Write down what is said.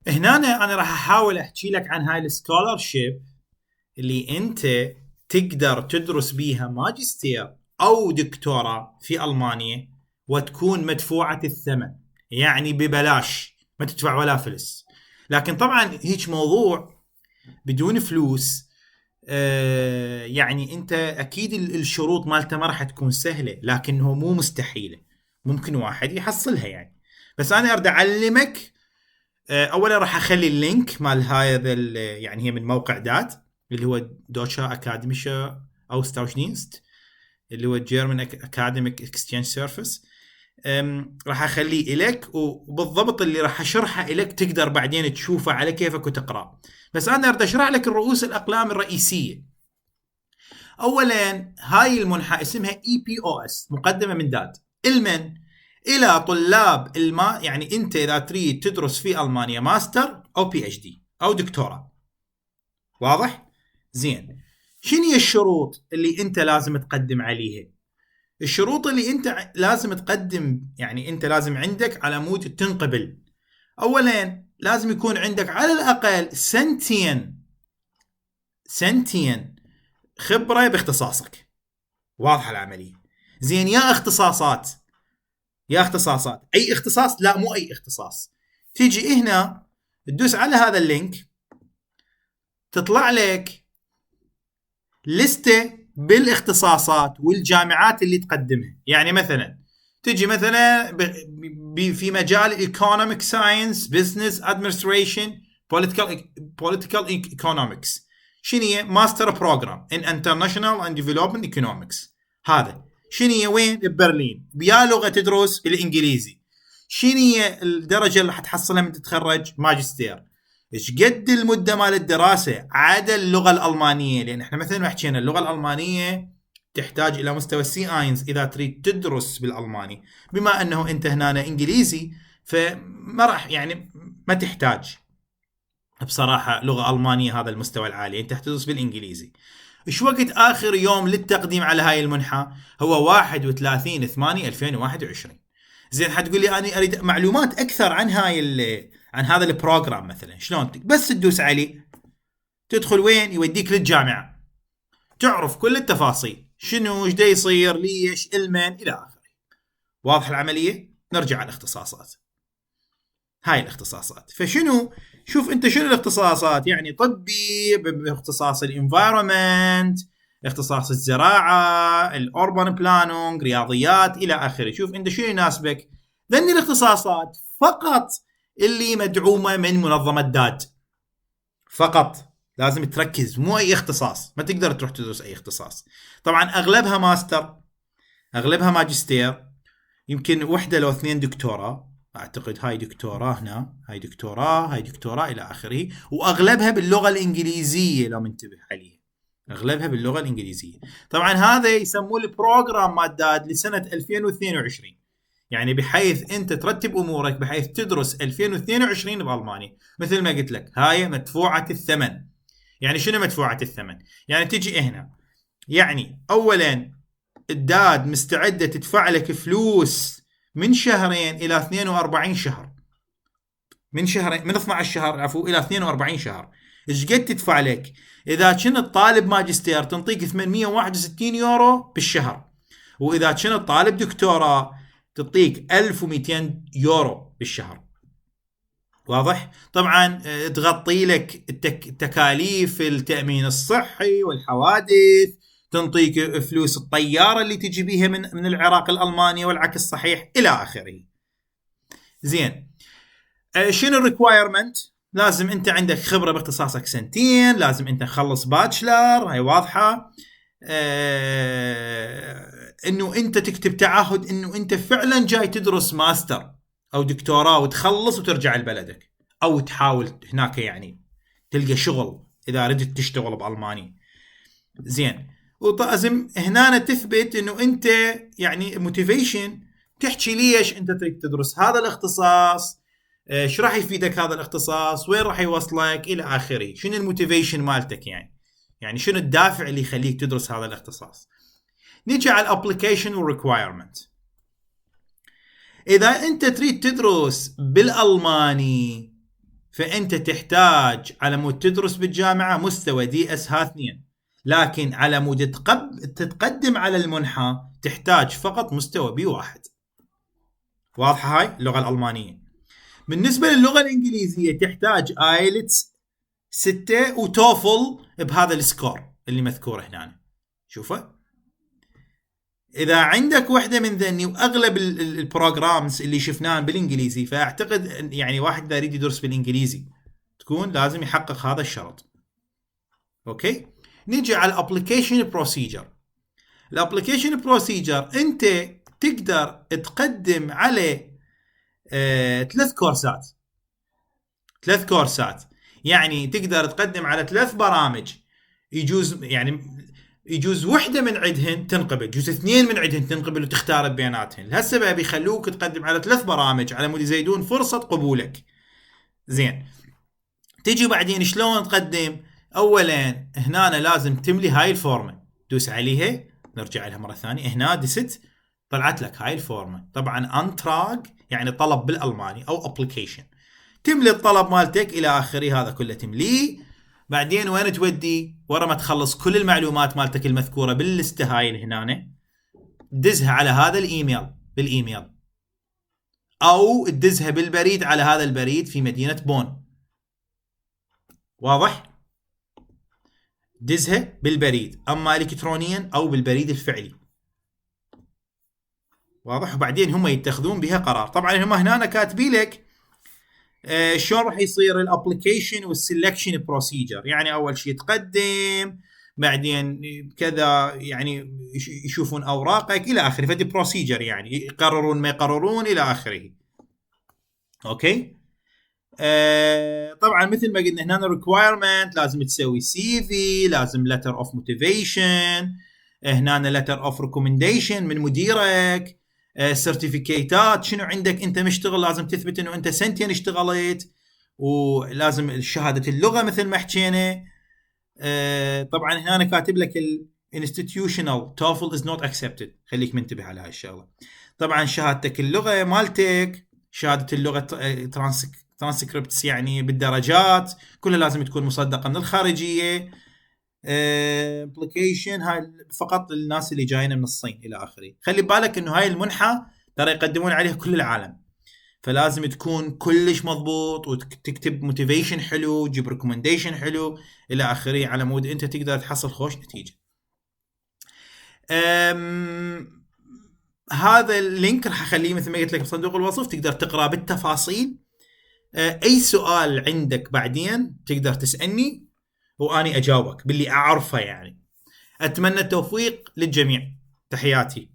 هنا أنا راح أحاول أحكي لك عن هاي السكولرشيب اللي أنت تقدر تدرس بيها ماجستير أو دكتوراه في ألمانيا وتكون مدفوعة الثمن، يعني ببلاش ما تدفع ولا فلس. لكن طبعا هيك موضوع بدون فلوس، يعني أنت أكيد الشروط مالته ما راح تكون سهلة، لكنه مو مستحيلة. ممكن واحد يحصلها يعني. بس أنا أريد أعلمك. اولا راح اخلي اللينك مال هذا يعني هي من موقع دات اللي هو دوتشا اكاديميشا اوستاوشنيست، اللي هو جيرمان اكاديميك اكسشينج سيرفيس. راح اخليه الك، وبالضبط اللي راح اشرحه الك تقدر بعدين تشوفه على كيفك وتقرا. بس انا اريد اشرح لك الرؤوس الاقلام الرئيسيه. اولا هاي المنحه اسمها اي بي او اس، مقدمه من دات المن الى طلاب يعني انت اذا تريد تدرس في المانيا ماستر او بي اتش دي او دكتوراه. واضح؟ زين. شنو هي الشروط اللي انت لازم تقدم عليها؟ الشروط اللي انت لازم تقدم، يعني انت لازم عندك على مود تنقبل. اولا لازم يكون عندك على الاقل سنتين خبره باختصاصك. واضحه العمليه؟ زين. يا اختصاصات اي اختصاص، لا مو اي اختصاص. تيجي هنا تدوس على هذا اللينك، تطلع لك لستة بالاختصاصات والجامعات اللي تقدمها. يعني مثلا تجي مثلا في مجال ايكونوميك ساينس، بزنس ادمنستريشن، بوليتيكال ايكونومكس. شنو هي؟ ماستر بروجرام ان انترناشونال اند ديفلوبمنت ايكونومكس. هذا شنو هي؟ وين؟ ببرلين. بيا لغه تدرس الانجليزي. شنو هي الدرجه اللي حتحصلها من تتخرج؟ ماجستير. ايش قد المده مال الدراسه عدا اللغه الالمانيه؟ لان احنا مثل ما حكينا اللغه الالمانيه تحتاج الى مستوى السي اينز اذا تريد تدرس بالالماني. بما انه انت هنا انجليزي فما راح يعني ما تحتاج بصراحه لغه المانيه هذا المستوى العالي، انت تدرس بالانجليزي. ايش وقت اخر يوم للتقديم على هاي المنحه؟ هو 31/8/2021. زين. حتقول لي انا اريد معلومات اكثر عن عن هذا البروجرام مثلا. شلون؟ بس تدوس عليه تدخل وين؟ يوديك للجامعه، تعرف كل التفاصيل، شنو ايش دا يصير، ليش، المن، الى اخره. واضح العمليه؟ نرجع على الاختصاصات. هاي الاختصاصات فشنو؟ شوف انت شنو الاختصاصات. يعني طبي باختصاص الانفايرمنت، اختصاص الزراعه، الاوربان بلانونج، رياضيات، الى اخره. شوف انت شنو يناسبك. ذني الاختصاصات فقط اللي مدعومه من منظمه داد فقط. لازم تركز، مو اي اختصاص، ما تقدر تروح تدرس اي اختصاص. طبعا اغلبها ماستر، اغلبها ماجستير، يمكن وحده لو اثنين دكتوراه. اعتقد هاي دكتوراه هنا، هاي دكتوراه، هاي دكتوراه، الى اخره. واغلبها باللغه الانجليزيه لو منتبه عليه، اغلبها باللغه الانجليزيه. طبعا هذا يسموه البروجرام مادات لسنه 2022، يعني بحيث انت ترتب امورك بحيث تدرس 2022 بالمانيا. مثل ما قلت لك هاي مدفوعه الثمن. يعني شنو مدفوعه الثمن؟ يعني تجي هنا، يعني اولا الداد مستعده تدفع لك فلوس من شهرين الى 42 شهر. من شهرين، من 12 شهر عفوا الى 42 شهر. ايش قد تدفع لك؟ اذا كنت طالب ماجستير تنطيك 861 يورو بالشهر، واذا كنت طالب دكتوراه تعطيك 1200 يورو بالشهر. واضح؟ طبعا تغطي لك تكاليف التأمين الصحي والحوادث، تنطيك فلوس الطيارة اللي تجي بيها من العراق لألمانيا والعكس صحيح، إلى آخره. زين. شنو الريكوايرمنت؟ لازم انت عندك خبرة باختصاصك سنتين، لازم انت تخلص باتشلر، هاي واضحة. انه انت تكتب تعهد انه انت فعلا جاي تدرس ماستر او دكتوراه وتخلص وترجع لبلدك، او تحاول هناك يعني تلقى شغل اذا ردت تشتغل بالمانيا. زين. ولازم هنا تثبت انه انت يعني موتيفيشن، تحكي ليش انت تريد تدرس هذا الاختصاص، ايش راح يفيدك هذا الاختصاص، وين راح يوصلك، الى اخره. شنو الموتيفيشن مالتك يعني؟ يعني شنو الدافع اللي يخليك تدرس هذا الاختصاص. نيجي على الابلكيشن والريكوايرمنت. اذا انت تريد تدرس بالالماني فانت تحتاج على مود تدرس بالجامعه مستوى DS ها 2، لكن على مود تتقدم على المنحه تحتاج فقط مستوى B1. واضحه هاي اللغه الالمانيه. بالنسبه للغه الانجليزيه تحتاج ايلتس 6 وتوفل بهذا السكور اللي مذكور هنا. شوفه، اذا عندك وحده من ذني واغلب البروجرامز اللي شفناها بالانجليزي، فاعتقد يعني واحد اذا يريد يدرس بالانجليزي تكون لازم يحقق هذا الشرط. اوكي، نيجي على الابلكيشن بروسيجر. الابلكيشن بروسيجر انت تقدر تقدم على 3 كورسات، يعني تقدر تقدم على 3 برامج. يجوز وحده من عندهن تنقبل، يجوز 2 من عندهن تنقبل وتختار بيناتهن. لهالسبب يخلوك تقدم على 3 برامج على مود يزيدون فرصه قبولك. زين، تجي بعدين شلون تقدم؟ اولا هنا لازم تملي هاي الفورمه، دوس عليها، نرجع لها مره ثانيه. هنا دست طلعت لك هاي الفورمه، طبعا انتراج يعني طلب بالالماني او ابلكيشن. تملي الطلب مالتك الى اخره، هذا كله تمليه. بعدين وين تودي؟ ورا ما تخلص كل المعلومات مالتك المذكوره باللسته هاي هنا، دزها على هذا بالايميل، او تدزها بالبريد على هذا البريد في مدينه بون. واضح؟ دزها بالبريد، اما الكترونيا او بالبريد الفعلي. واضح؟ وبعدين هم يتخذون بها قرار. طبعا هم هنا كاتبين لك شلون راح يصير الابلكيشن والسلكشن بروسيجر. يعني اول شيء تقدم، بعدين كذا يعني يشوفون اوراقك الى اخره، فدي بروسيجر يعني يقررون ما يقررون الى اخره. اوكي، طبعا مثل ما قلنا هنا requirement لازم تسوي CV، لازم letter of motivation، هنا letter of recommendation من مديرك، سيرتيفيكيتات شنو عندك انت مشتغل، لازم تثبت انه انت سنتين اشتغلت، ولازم شهاده اللغه مثل ما حكينا. طبعا هنا كاتب لك institutional TOEFL is not accepted، خليك منتبه على هاي الشغله. طبعا شهادتك اللغه مالتك، شهاده اللغه ترانسكريبتس يعني بالدرجات كلها لازم تكون مصدقه من الخارجيه. ابلكيشن هاي فقط للناس اللي جايين من الصين الى اخره. خلي بالك انه هاي المنحه ترى يقدمون عليها كل العالم، فلازم تكون كلش مضبوط وتكتب موتيفيشن حلو، تجيب ريكومنديشن حلو الى اخره، على مود انت تقدر تحصل خوش نتيجه. هذا اللينك راح اخليه مثل ما قلت لك بصندوق الوصف، تقدر تقرا بالتفاصيل. اي سؤال عندك بعدين تقدر تسالني واني اجاوبك باللي اعرفه يعني. اتمنى التوفيق للجميع، تحياتي.